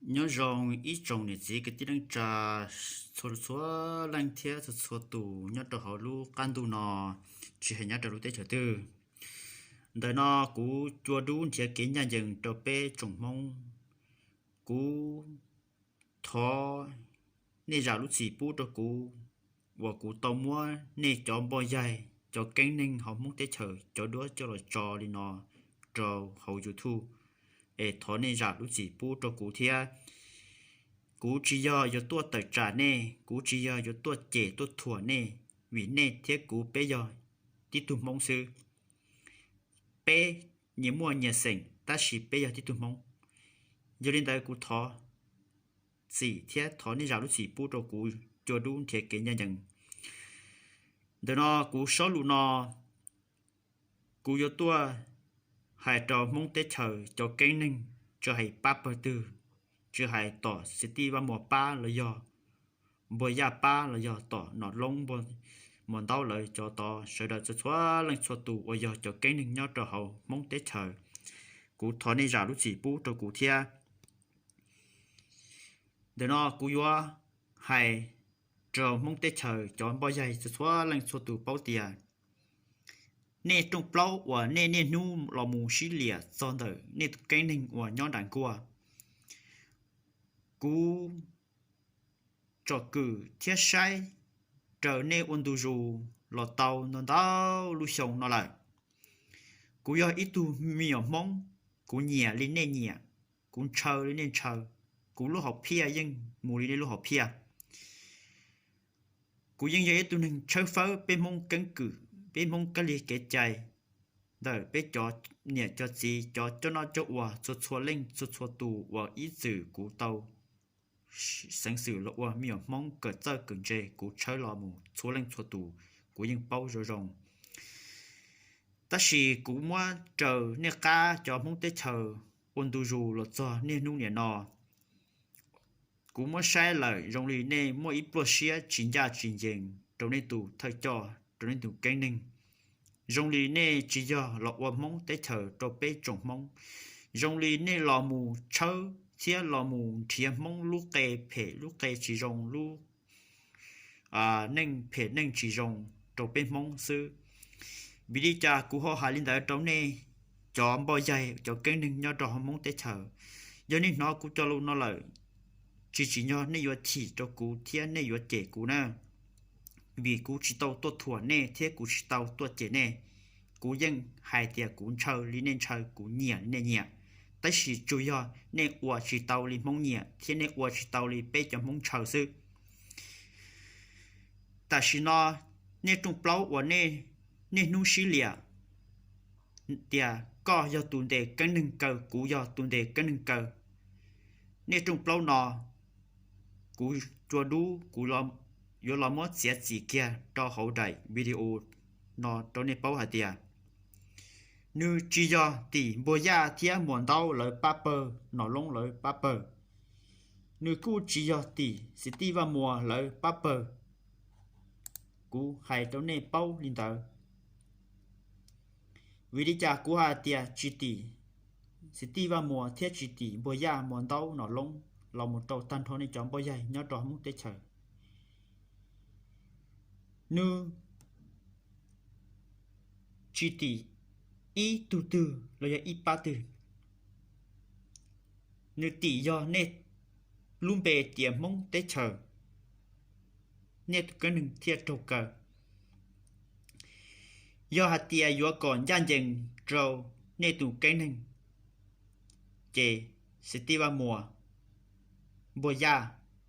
Nyob zoo ib tsoom niam txiv kwv tij neej tsa txhua txhua leej thiab txhua txhua tus nyob rau hauv lub qab ntuj no, tsis hais nyob rau lub teb chaws twg. Ntawm no kuv cua dub nrhiav kev ncaj ncees rau peb tsoom Hmoob. Kuv thov nej zam lub txim pub rau kuv uas kuv tau muab nej cov npoj yaig, cov keeb neeg hauv Hmoob teb chaws cov duab coj los tso li no rau hauv YouTube, es thov nej zam lub txim pub rau kuv thiab. Kuv tsis yog yuav tuaj tawm tsam nej, kuv tsis yog yuav tuaj cem tuaj thuam nej, vim nej thiab kuv peb yog tib tug Hmoob xwb. Peb nyias muaj nyias xeem tab sis peb yog tib tug Hmoob. Yog li ntawd kuv thov txim thiab thov nej zam lub txim pub rau kuv cua dub nrhiav kev ncaj ncees. Ntawm no kuv sob lus no kuv yuav tuaj hais rau Hmoob teb chaws cov keeb neeg, tsis hais pab pawg twg, tsis hais tom Xis Tij Vaj Muas pab los yog Npuag Yaj pab los yog tom Nom Loob Muas Ntaub lawv cov tod, sawv daws txhua txhua leej txhua tus uas yog cov keeb neeg nyob rau hauv Hmoob teb chaws, kuv thov nej zam lub txim pub rau kuv thiab. Ntawm no kuv yuav hais rau Hmoob teb chaws cov npoj yaig txhua txhua leej txhua tus paub tias nej rooj plaub uas nej niaj hnub los mus sib liam txog ntawm nej tus keeb neeg uas nyob nram nkuaj, kuv tsom kwm thiab saib raws nej ua ntu zus los tau ntau ntau lub xyoo no lawm. Kuv yog ib tug me nyuam Hmoob, kuv nyiam li nej nyiam, kuv ntshaw li nej ntshaw, kuv lub hom phiaj yeej mus li nej lub hom phiaj. Kuv yeej yog ib tug neeg tshawb fawb peb Hmoob keeb kwm, peb Hmoob kab lig kev cai ntawm peb cov niam cov txiv, cov coj noj coj ua txhua txhua leej txhua txhua tus uas ib txwm kuv tau xeev xwm los ua me nyuam Hmoob kawm txawj kawm ntse, kuv tshawb los mus txhua leej txhua tus, kuv yeej paub zoo zoo. Tab sis kuv muab raws nej qab cov Hmoob teb chaws ua ntu zus los txog niaj hnub niam no, kuv muab saib lawm zoo li nej muaj ib pluaj siab tsis ncaj tsis ncees rau nej tus thawj coj, rau nej tus keeb neeg. Zoo li nej tsis yog los ua Hmoob teb chaws rau peb tsoom Hmoob. Zoo li nej los mus tshawb thiab los mus nrhiav Hmoob lub qe phem lub qe tsis zoo, lub neej phem neej tsis zoo rau peb Hmoob xwb. Vim li cas kuv ho hais li ntawd rau nej cov npoj yaig cov keeb neeg nyob rau hauv Hmoob teb chaws? Yog nej hnov kuv cov lus no lawm, tsis tsim nyog nej yuav chim rau kuv thiab nej yuav cem kuv na, vim kuv tsis tau tuaj thuam nej thiab kuv tsis tau tuaj cem nej. Kuv yeej hais tias kuv ntshaw li nej ntshaw, kuv nyiam li nej nyiam, tab sis tsuas yog nej ua tsis tau li Hmoob nyiam thiab nej ua tsis tau li peb cov Hmoob ntshaw xwb. Tam sim no nej rooj plaub uas nej niaj hnub sib liam tias koj yog tus ntes keeb neeg kaw, kuv yog tus ntes keeb neeg kaw, nej rooj plaub no kuv cua dub kuv yuav los muab txiav txim kiag rau hauv daim video no rau nej paub hais tias nws tsis yog tim Npuag Yaj thiab Muas Ntaub lawv pab pawg, Nom Loob lawv pab pawg, nws kuj tsis yog tim Xis Tij Vaj Muas lawv pab pawg. Kuv hais rau nej paub li ntawd. Vim li cas kuv hais tias tsis tim Xis Tij Vaj Muas thiab tsis tim Npuag Yaj Muas Ntaub Nom Loob los mus rau tag nrho nej cov npoj yaig nyob rau Hmoob teb chaws? Nws tsis tim ib tug twg los yog ib pab twg, nws tim yog nej lub npe tias Hmoob teb chaws, nej tus keeb neeg thiaj raug kaw. Yog hais tias yuav kom ncaj ncees rau nej tus keeb neeg, ces Xis Tij Vaj Muas, Npuag Yaj,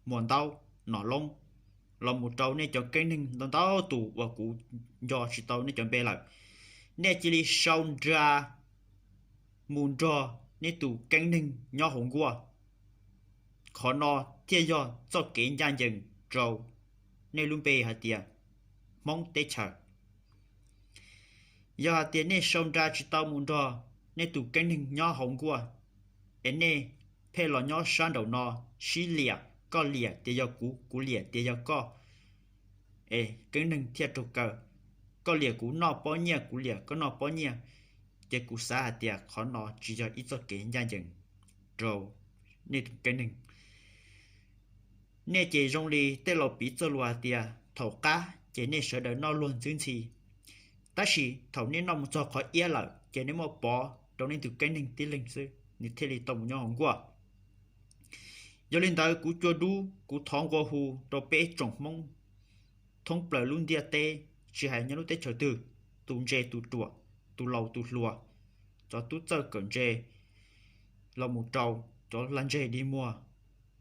Muas Ntaub, Nom Loob, los mus rau nej cov keeb neeg ntau ntau tus uas kuv nco tsis tau nej cov npe lawm, nej cia li sau nra mus nrog nej tus keeb neeg nyob hauv nkuaj. Qhov no thiaj yog txoj kev ncaj ncees rau nej lub npe hais tias Hmoob teb chaws. Yog hais tias nej sau nra tsis tau mus nrog nej tus keeb neeg nyob hauv nkuaj, es nej pheej los nyob sab nraum no sib liam, koj liam tias yog kuv, kuv liam tias yog koj, es keeb neeg thiaj raug kaw. Koj liam kuv noj pob nyiaj, kuv liam koj noj pob nyiaj, ces kuv xav hais tias qhov no tsis yog ib txoj kev ncaj ncees rau nej tus keeb neeg. Nej ces zoo li tej laus piv txoj lus hais tias thaum qab ces nej sawv daws noj luag ntxwb ntxhi, tab sis thaum nej noj mus txog qhov iab lawm ces nej muab pov rau nej tus keeb neeg tib leeg xwb, nws thiaj li tau mus nyob hauv nkuaj. Yog li ntawd kuv cua dub kuv thov nqua hu rau peb tsoom Hmoob thoob plaws lub ntiaj teb, tsis hais nyob lub teb chaws twg, tus ntse tus ruam, tus laus tus hluas, cov tub txawj kawm ntse los mus rau cov lag ntseg dig muag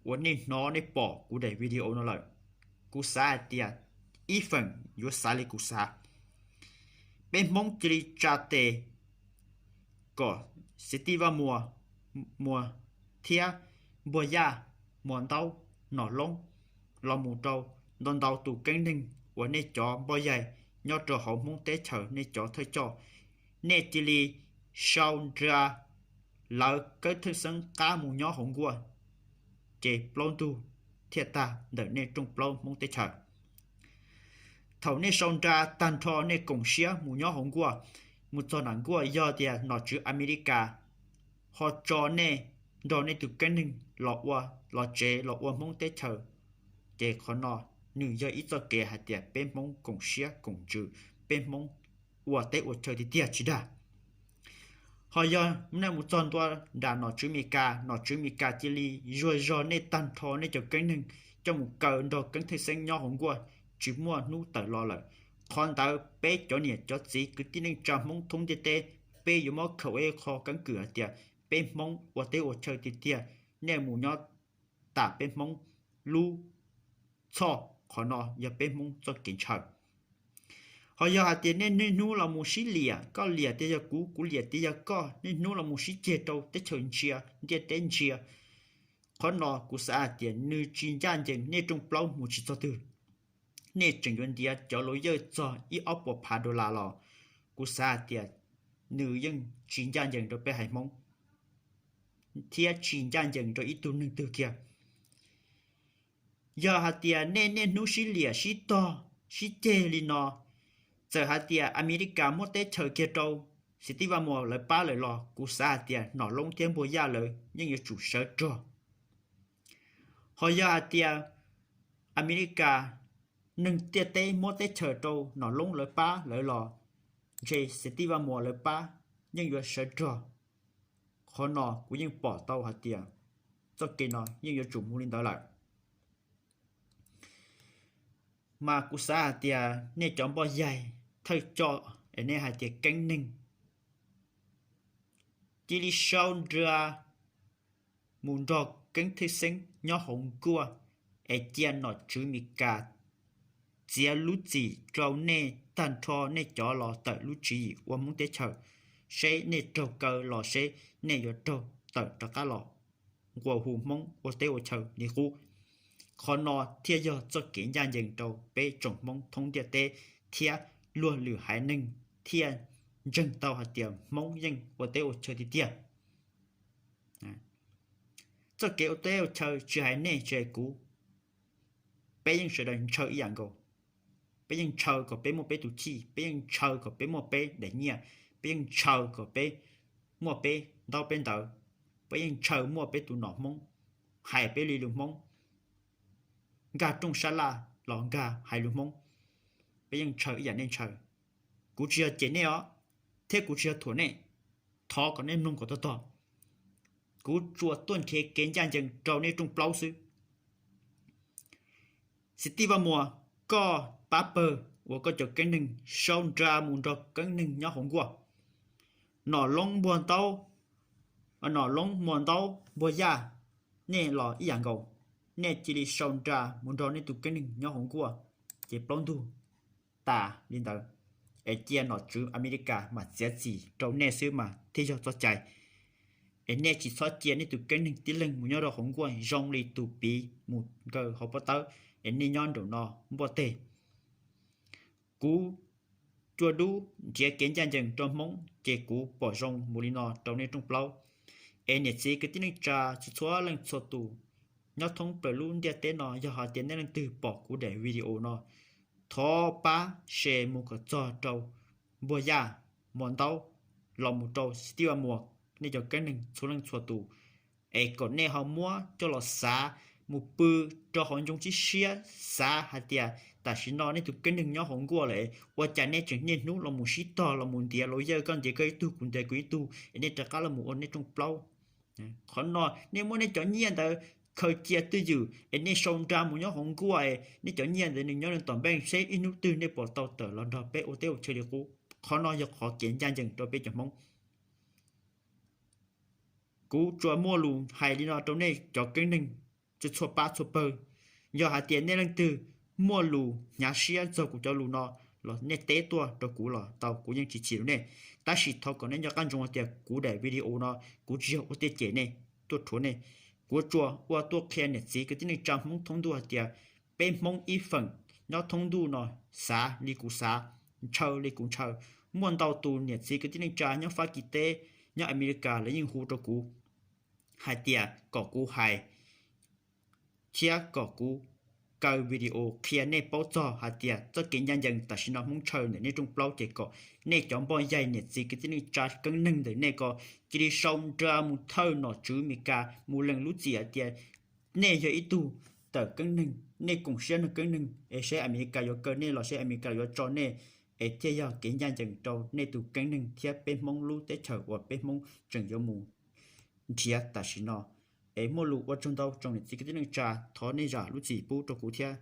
uas nej hnov nej pom kuv daim video no lawm, kuv xav hais tias ib feem yuav xav li kuv xav. Peb Hmoob cia li tsa tes kom Xib Tij Vaj Muas, Muas thiab Npuag Yaj, Muas Ntaub, Nom Loob los mus rau ntau ntau tus keeb neeg uas nej cov npoj yaig nyob rau hauv Hmoob teb chaws nej cov thawj coj, nej cia li sau nra lawv Keeb Thwj Xeeb qab mus nyob hauv nkuaj, ces plaub ntug thiaj tag ntawm nej rooj plaub Hmoob teb chaws. Thaum nej sau nra tag nrho nej koom siab mus nyob hauv nkuaj, mus txog nram nkuaj yog tias nom tswv Amelikas ho tso nej nrog nej tus keeb neeg los ua, los tsev los ua Hmoob teb chaws, ces qhov no nws yog ib txoj kev hais tias peb Hmoob koom siab koom ntsws, peb Hmoob ua teb ua chaw tiag tiag tsis dag. Ho yog nej mus txog ntua nram nom tswv Mes Kas, nom tswv Mes Kas cia li zuag zog nej tag nrho nej cov keeb neeg coj mus kaw nrog Keeb Thwj Xeeb nyob hauv nkuaj, tsis muaj hnub tawm los lawm. Qhov ntawd peb cov niam cov txiv kwv tij neej tsa Hmoob thoob ntiaj teb, peb yuav muab khaws ua ib qho keeb kwm hais tias peb Hmoob ua teb ua chaw tiag tiag, nej mus nyob tam peb Hmoob lub txhoj, qhov no yog peb Hmoob txoj kev ntshaw. Ho yog hais tias nej niaj hnub los mus sib liam, koj liam tias yog kuv, kuv liam tias yog koj, niaj hnub los mus sib ceg rau teb chaws ntsia, ntiaj teb ntsia, qhov no kuv xav hais tias nws tsis ncaj ncees, nej rooj plaub mus tsis txog twg. Nej tseem yuav ntiav cov laus yawj txog ib ob puas phav dollar los kuv xav hais tias nws yeej tsis ncaj ncees rau peb haiv Hmoob, thiab tsis ncaj ncees rau ib tug neeg twg kiag. Yog hais tias nej niaj hnub sib liam sib tog sib ceg li no, txawm hais tias Amelikas muab teb chaws kiag rau Xib Tij Vaj Muas lawv pab lawm los kuv xav hais tias Nom Loob thiab Npuag Yaj lawv yeej yuav tsum sawv rog. Ho yog hais tias Amelikas, neeg ntiaj teb muab teb chaws rau Nom Loob lawv pab lawm los, ntshe Xib Tij Vaj Muas lawv pab yeej yuav sawv rog. Qhov no kuv yeej pom tau hais tias txoj kev no yeej yuav tsum mus li ntawd lawm. Mas kuv xav hais tias nej cov npoj yaig thawj coj es nej hais tias keeb neeg, cia li sau nra mus nrog Keeb Thwj Xeeb nyob hauv nkuaj, es cia nom tswv Mes Kas txiav lub txim rau nej tag nrho nej cov los tawm lub tswv yim ua Hmoob teb chaws, seb nej raug kaw los seb nej yuav raug tawm rov qab los nqua hu Hmoob ua teb ua chaw li qub. Qhov no thiaj yog txoj kev ncaj ncees rau peb tsoom Hmoob thoob ntiaj teb, thiab luag lwm haiv neeg thiaj ntseeg tau hais tias Hmoob yeej ua teb ua chaw tiag tiag. Txoj kev ua teb ua chaw tsis hais nej tsis hais kuv, peb yeej sawv daws ntshaw ib yam nkaus. Peb yeej ntshaw kom peb muaj peb tus chij, peb yeej ntshaw kom peb muaj peb daim nyiaj, peb yeej ntshaw kom peb muaj peb ntaub peb ntawv, peb yeej ntshaw muaj peb tus nom Hmoob, hais peb li lus Hmoob, nkag rooj sab laj los nkag hais lus Hmoob. Peb yeej ntshaw ib yam nej ntshaw. Kuv tsis yog cem nej os, thiab kuv tsis yog thuam nej. Thov kom nej mloog kom tog tog. Kuv tsuas tuaj nrhiav kev ncaj ncees rau nej rooj plaub xwb. Xib Tij Vaj Muas, koj pab pawg uas koj cov keeb neeg sau nra mus nrog keeb neeg nyob hauv nkuaj. Nom Loob Npuag Ntaub, Nom Loob Muas Ntaub Npuag Yaj, nej los ib yam nkaus, nej cia li sau nra mus nrog nej tus keeb neeg nyob hauv nkuaj, ces plaub ntug tas li ntawd, es cia nom tswv Amelikas mam txiav txim rau nej xwb mas thiaj yog txoj cai. Es nej tsis txhob cia nej tus keeb neeg tib leeg mus nyob rau hauv nkuaj zoo li tus piv mus nkaw hauv pob tawb, es nej nyob nraum no npuaj teg. Kuv cua dub nrhiav kev ncaj ncees rau Hmoob, ces kuv pom zoo mus li no rau nej rooj plaub. Es niam txiv kwv tij neej tsa txhua txhua leej txhua tus nyob thoob plaws lub ntiaj teb no, yog hais tias nej leej twg pom kuv daim video no, thov pab share mus kom txog rau Npuag Yaj, Muas Ntaub, los mus rau Xib Tij Vaj Muas, nej cov keeb neeg txhua leej txhua tus, es kom nej ho muab coj los xav mus pw rau hauv ncoo tsib siab, xav hais tias tam sim no nej tus keeb neeg nyob hauv nkuaj lawm, ua cas nej tseem niaj hnub los mus sib tog los mus ntiav los yawj, koj ntiav koj ib tug, kuv ntiav kuv ib tug, es nej rov qab los mus ua nej rooj plaub. Qhov no nej muab nej cov nyiaj ntawd khaws cia twj ywm es nej sau nra mus nyob hauv nkuaj, nej cov nyiaj ntawd nws nyob nws tom npeej, seb ib hnub twg nej puas tau tawm los nrog peb ua teb ua chaw li qub. Qhov no yog qhov kev ncaj ncees rau peb cov Hmoob. Kuv tsuas muaj lus hais li no rau nej cov keeb neeg txhua pab txhua pawg. Yog hais tias nej leej twg muaj lus hnyav siab txog kuv cov lus no los nej teb tuaj rau kuv los tau, kuv yeej tsis chim rau nej. Tab sis thov kom nej nco qab ntsoov hais tias kuv daim video no kuv tsis yog ua tiaj cem nej, tuaj rhuav nej. Kuv tsuas ua tuaj qhia niam txiv kwv tij neej tsa Hmoob thoob ntuj hais tias peb Hmoob ib feem nyob thoob ntuj no xav li kuv xav, ntshaw li kuv ntshaw. Muaj ntau tus niam txiv kwv tij neej tsa nyob Fab Kis teb, nyob Amelikas lawv yeej hu rau kuv hais tias kom kuv hais thiab kom kuv kaw video qhia nej paub txog hais tias txoj kev ncaj ncees tam sim no Hmoob ntshaw ntawm nej rooj plaub, ces kom nej cov npoj yaig niam txiv kwv tij neej tsa keeb neeg ntawm nej ko cia li sau nra mus thawj nom tswv Amelikas mus lees lub txim hais tias nej yog ib tug tawm keeb neeg, nej koom siab nrog keeb neeg, es seb Amelikas yuav kaw nej los seb Amelikas yuav tso nej, es thiaj yog kev ncaj ncees rau nej tus keeb neeg thiab peb Hmoob lub teb chaws uas peb Hmoob tseem yuav mus nrhiav tam sim no. Es muaj lus ua tsaug ntau tsoom niam txiv kwv tij neej tsa, thov nej zam lub txim pub rau kuv thiab.